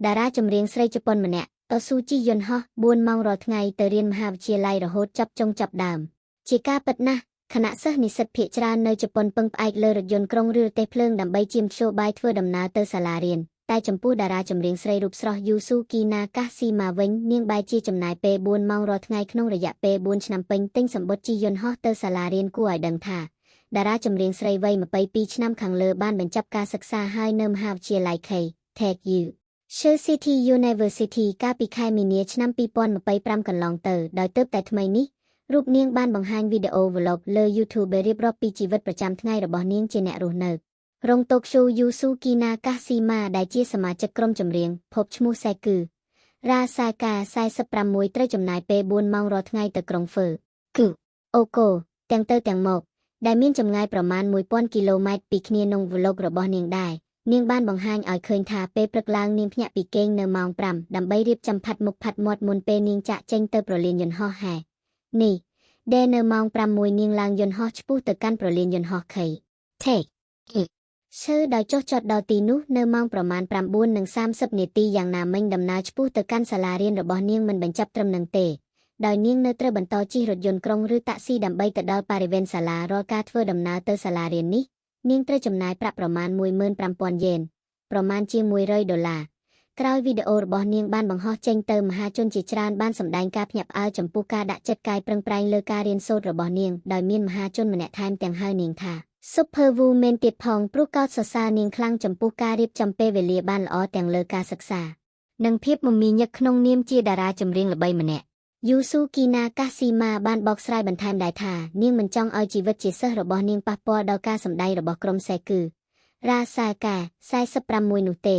តារាចម្រៀងស្រីជប៉ុនម្នាក់តស៊ូជិះយន្តហោះ4ម៉ោងរាល់ថ្ងៃទៅរៀនមហាវិទ្យាល័យរហូតចប់ចុងចប់ដើមជាការពិតណាស់ខណៈសិស្សនិស្សិតភាគច្រើននៅជប៉ុនពឹងផ្អែកលើរថយន្តក្រុងឬរទេះភ្លើងដើម្បីជាមធ្យោបាយធ្វើដំណើរទៅសាលារៀនតែចំពោះតារាចម្រៀងស្រីរូបស្រស់យូស៊ូគីណាកាស៊ីម៉ាវិញនាងបែរជាចំណាយពេល4ម៉ោងរាល់ថ្ងៃក្នុងរយៈពេល4ឆ្នាំពេញទិញសំបុត្រជិះយន្តហោះទៅសាលារៀនគួរឲ្យដឹងថាតារាចម្រៀងស្រីវ័យ22ឆ្នាំខាងលើបានបញ្ចប់ការសិក្សាហើយនៅមហាវិទ្យាល័យ K Tech U Shell City University កាលពីខែមីនាឆ្នាំ2025កន្លងទៅដោយទើបតែថ្មីនេះរូបនាងបានបង្ហាញវីដេអូ vlog លើ YouTube រៀបរាប់ពីជីវិតប្រចាំថ្ងៃរបស់នាងជាអ្នករស់នៅរងតូក្យូយូស៊ូគីណាកាស៊ីម៉ាដែលជាសមាជិកក្រុមចម្រៀងភពឈ្មោះសែគឺរ៉ាសាកា46ត្រូវចំណាយពេល4ម៉ោងរាល់ថ្ងៃទៅក្រុងហ្វឺគឺអូកូទាំងទៅទាំងមកដែលមានចម្ងាយប្រមាណ1000គីឡូម៉ែត្រពីគ្នាក្នុង vlog របស់នាងដែរនាងបានបង្ហាញឲ្យឃើញថាពេលព្រឹកឡើងនាងភ្ញាក់ពីគេងនៅម៉ោង5ដើម្បីរៀបចំផាត់មុខផាត់មាត់មុនពេលនាងចាក់ចេញទៅប្រលានយន្តហោះហែនេះដែលនៅម៉ោង6នាងឡើងយន្តហោះឆ្ពោះទៅកាន់ប្រលានយន្តហោះខេថេឈើដោយចុះចតដល់ទីនោះនៅម៉ោងប្រមាណ9:30នាទីយ៉ាងណាមិញដំណើរឆ្ពោះទៅកាន់សាលារៀនរបស់នាងមិនបញ្ចប់ត្រឹមនឹងទេដោយនាងនៅត្រូវបន្តជិះរថយន្តក្រុងឬតាក់ស៊ីដើម្បីទៅដល់បរិវេណសាលារាល់ការធ្វើដំណើរទៅសាលារៀននេះនាងត្រូវចំណាយប្រាក់ប្រមាណ15000យេនប្រមាណជាង100ដុល្លារក្រោយវីដេអូរបស់នាងបានបង្ហោះចេញទៅមហាជនជាច្រើនបានសម្ដែងការភ្ញាក់ផ្អើលចំពោះការដាក់ចិត្តកាយប្រឹងប្រែងលើការរៀនសូត្ររបស់នាងដោយមានមហាជនម្នាក់ថែមទាំងហៅនាងថា Super Woman ទៀតផងព្រោះកោតសរសើរនាងខ្លាំងចំពោះការរៀបចំពេលវេលាបានល្អទាំងលើការសិក្សានិងភាពមមាញឹកក្នុងនាមជាតារាចម្រៀងល្បីម្នាក់យូស៊ូគីណាកាស៊ីម៉ាបានបកស្រាយបន្ថែមដែរថានាងមិនចង់ឲ្យជីវិតជាសិស្សរបស់នាងប៉ះពាល់ដល់ការសម្ដែងរបស់ក្រុមសែគឺរ៉ាសាកា46នោះទេ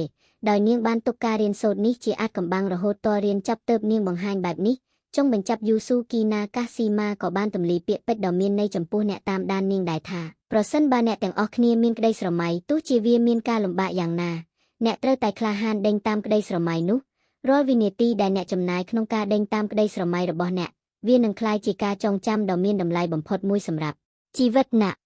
ដោយនាងបានទុកការរៀនសូត្រនេះជាអាចកំបាំងរហូតតរៀនចប់ទៅនាងបង្ហាញបែបនេះចុងបញ្ចប់យូស៊ូគីណាកាស៊ីម៉ាក៏បានទម្លាយពាក្យពេចន៍ដ៏មានន័យចំពោះអ្នកតាមដាននាងដែរថាប្រសិនបើអ្នកទាំងអស់គ្នាមានក្តីស្រមៃទោះជាវាមានការលំបាកយ៉ាងណាអ្នកត្រូវតែក្លាហានដេញតាមក្តីស្រមៃនោះរាល់វិនាទីដែលអ្នកចំណាយក្នុងការដេញតាមក្តីស្រមៃរបស់អ្នកវានឹងក្លាយជាការចងចាំដ៏មានតម្លៃបំផុតមួយសម្រាប់ជីវិតអ្នក។